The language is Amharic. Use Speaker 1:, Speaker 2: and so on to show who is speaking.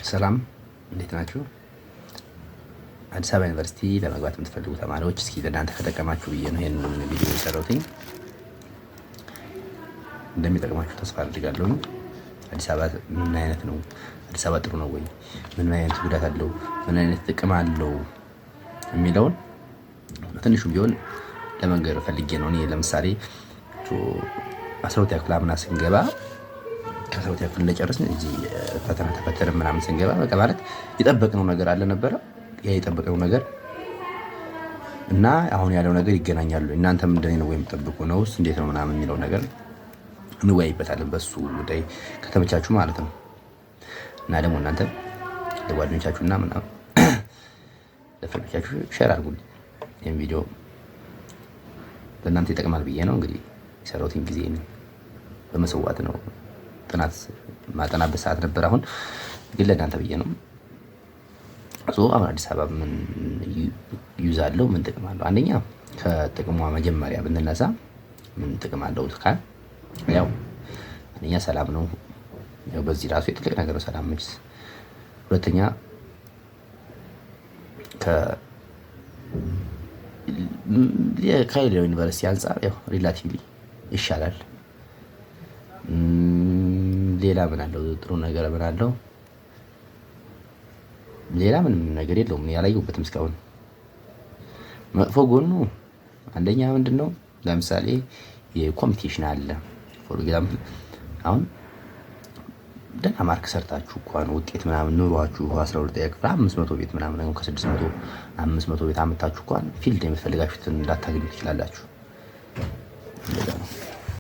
Speaker 1: ሰላም፣ እንዴት ናችሁ? አዲስ አበባ ዩኒቨርሲቲ ለመግባት የምትፈልጉ ተማሪዎች፣ እስኪ ለእናንተ ከጠቀማችሁ ብዬ ነው ይሄንን ቪዲዮ የሰራሁትኝ። እንደሚጠቅማችሁ ተስፋ አድርጋለሁ። አዲስ አበባ ምን አይነት ነው? አዲስ አበባ ጥሩ ነው ወይ? ምን አይነት ጉዳት አለው? ምን አይነት ጥቅም አለው? የሚለውን በትንሹም ቢሆን ለመንገር ፈልጌ ነው። እኔ ለምሳሌ 12ኛ ክፍል አምና ስንገባ፣ ከ12ኛ ክፍል እንደጨረስን እዚህ ፈተና ተፈተንን ምናምን ስንገባ፣ በቃ ማለት የጠበቅነው ነገር አለ ነበረ። ያ የጠበቅነው ነገር እና አሁን ያለው ነገር ይገናኛሉ። እናንተም እንደኔ ነው ወይም የምትጠብቁ ነውስ እንዴት ነው ምናምን የሚለው ነገር እንወያይበታለን። በሱ ጉዳይ ከተመቻችሁ ማለት ነው። እና ደግሞ እናንተ ለጓደኞቻችሁና ምናምን ለ friend ኦቻችሁ share አድርጉልኝ። ይህም ቪዲዮ ለእናንተ ይጠቅማል ብዬ ነው። እንግዲህ የሰራሁትን ጊዜ በመሰዋት ነው። ጥናት ማጠናበት ሰዓት ነበር። አሁን ግን ለእናንተ ብዬ ነው። So አሁን አዲስ አበባ ምን use አለው? ምን ጥቅም አለው? አንደኛ ከጥቅሟ መጀመሪያ ብንነሳ ምን ጥቅም አለው ካል፣ ያው አንደኛ ሰላም ነው። ያው በዚህ ራሱ የትልቅ ነገር ነው ሰላም መችስ። ሁለተኛ ከሌላው ዩኒቨርሲቲ አንፃር ያው relatively ይሻላል። ሌላ ምን አለው? ጥሩ ነገር ምን አለው? ሌላ ምንም ነገር የለውም። ያላየሁበትም እስካሁን። መጥፎ ጎኑ አንደኛ ምንድነው? ለምሳሌ የ competition አለ። For example አሁን ደህና mark ሰርታችሁ እንኳን ውጤት ምናምን ኑሯችሁ 12ኛ ክፍል 500 ቤት ምናምን፣ ከ600 500 ቤት አምጥታችሁ እንኳን field የምትፈልጋችሁትን እንዳታገኙ ትችላላችሁ። እንደዛ ነው።